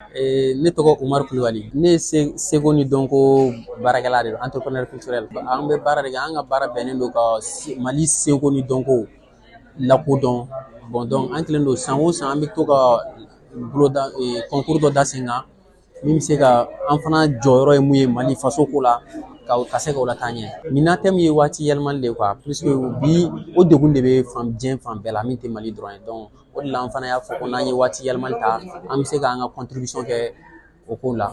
Ne tɔgɔ Umaru Kulubali. Ne ye seko ni dɔnko baarakɛla de don, entrepreneur culturel. An bɛ baara de kɛ, an ka baara bɛnnen don ka Mali seko ni dɔnko lakodɔn. Bon, donc an kɛlen don, san o san an bɛ to ka boloda concours dɔ da sen kan min bɛ se ka an fana jɔyɔrɔ ye mun ye Mali faso ko la, ka se k'o lataa ɲɛ. Nin na, thème ye waati yɛlɛmali de ye quoi, puisque bi o degun de bɛ fan diɲɛ fan bɛɛ la, min tɛ Mali dɔrɔn ye. Donc o de la an fana y'a fɔ ko n'an ye waati yɛlɛmali ta, an bɛ se k'an ka contribution kɛ o ko la.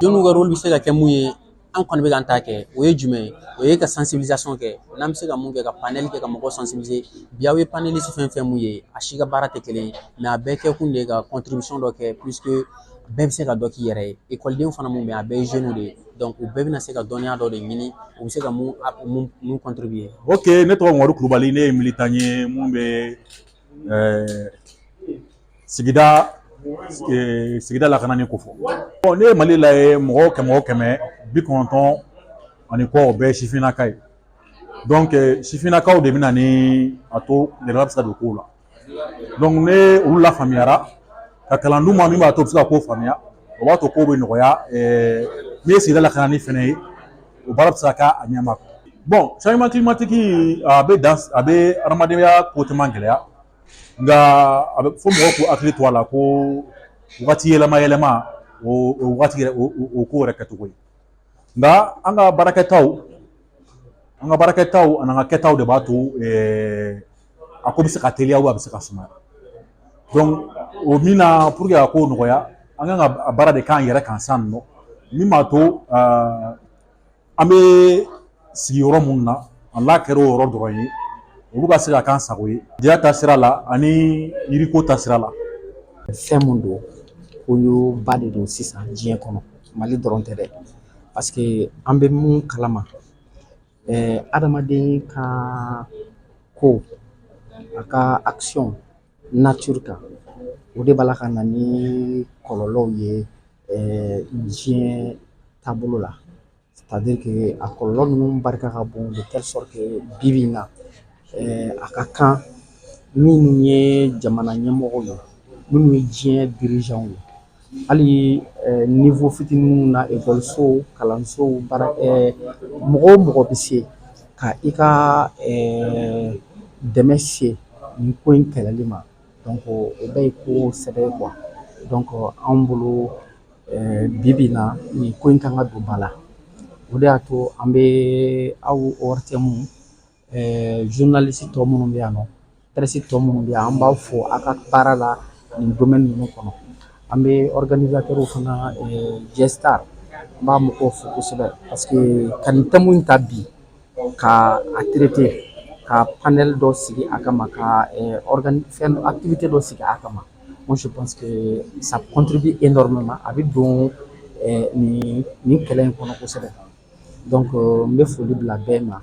Jeunes ka rôle bɛ se ka kɛ mun ye, an kɔni bɛ k'an ta kɛ, o ye jumɛn ye? O ye ka sensibilisation kɛ. N'an bɛ se ka mun kɛ, ka panel kɛ ka mɔgɔw sensibiliser. Bi, aw ye panéliste fɛn fɛn mun ye, a si ka baara tɛ kelen ye, mais a bɛɛ kɛ kun de ye ka contribution dɔ kɛ, puisque bɛɛ bɛ se ka dɔ k'i yɛrɛ ye. Ekɔlidenw fana mun bɛ yen, a bɛɛ ye jeunes de ye, donc u bɛɛ bɛna se ka dɔnniya dɔ de ɲini, u bɛ se ka mun contribuer. Ok, ne tɔgɔ Mamadu Kulubali. Ne ye militant ye mun bɛ sigida lakanani ko fɔ. Bon, ne ye Mali lajɛ, mɔgɔ 100 o 100, 90 ani kɔ, o bɛɛ ye sifinnaka ye. Donc sifinnakaw de bɛ na ni a to gɛlɛya bɛ se ka don kow la. Donc ne olu lafaamuyara ka kalan d'u ma min b'a to u bɛ se ka ko faamuya, o b'a to kow bɛ nɔgɔya. Min ye sigida lakanani fɛnɛ ye, o baara bɛ se ka kɛ a ɲɛma. Bon, changement climatique, a bɛ dan, a bɛ adamadenya ko caman gɛlɛya, nka a bɛ fo mɔgɔw k'u hakili to a la ko wagati yɛlɛma yɛlɛma, o wagati yɛrɛ, o ko yɛrɛ kɛcogo ye. Nka an ka baarakɛtaw ani an ka kɛtaw de b'a to a ko bɛ se ka teliya, a bɛ se ka sumaya. Donc o min na, pour que a ko nɔgɔya, an kan ka baara de k'an yɛrɛ kan sisan nɔ, min b'a to an bɛ sigi yɔrɔ mun na, a n'a kɛra o yɔrɔ dɔrɔn ye, olu ka se ka k'an sago ye diya ta sira la ani yiriko ta sira la. Fɛn mun don, koɲuba de don sisan diɲɛ kɔnɔ, Mali dɔrɔn tɛ dɛ, parce que an bɛ mun kalama, adamaden ka ko, a ka action nature kan, o de b'a la ka na ni kɔlɔlɔw ye diɲɛ taabolo la. C'est à dire que a kɔlɔlɔ ninnu barika ka bon de telle sorte que bi bi in na, a ka kan minnu ye jamana ɲɛmɔgɔw ye, minnu ye diɲɛ dirigeants ye, hali niveau fitininw na, ekɔlisow, kalansow, baara, mɔgɔ o mɔgɔ bɛ se ka i ka dɛmɛ se nin ko in kɛlɛli ma, donc o bɛɛ ye ko sɛbɛ ye quoi. Donc anw bolo, bi bi in na, nin ko in kan ka don ba la. O de y'a to an bɛ aw ORTM, journaliste tɔ minnu bɛ yan nɔ, presse tɔ minnu bɛ yan, an b'aw fo aw ka baara la nin domaine ninnu kɔnɔ. An bɛ organisateur fana, J-Star, an b'a mɔgɔw fo kosɛbɛ, parce que ka nin thème in ta bi ka a traiter, ka panel dɔ sigi a kama, ka fɛn activité dɔ sigi a kama, moi je pense que ça contribue énormément, a bɛ don nin kɛlɛ in kɔnɔ kosɛbɛ. Donc n bɛ foli bila bɛɛ ma.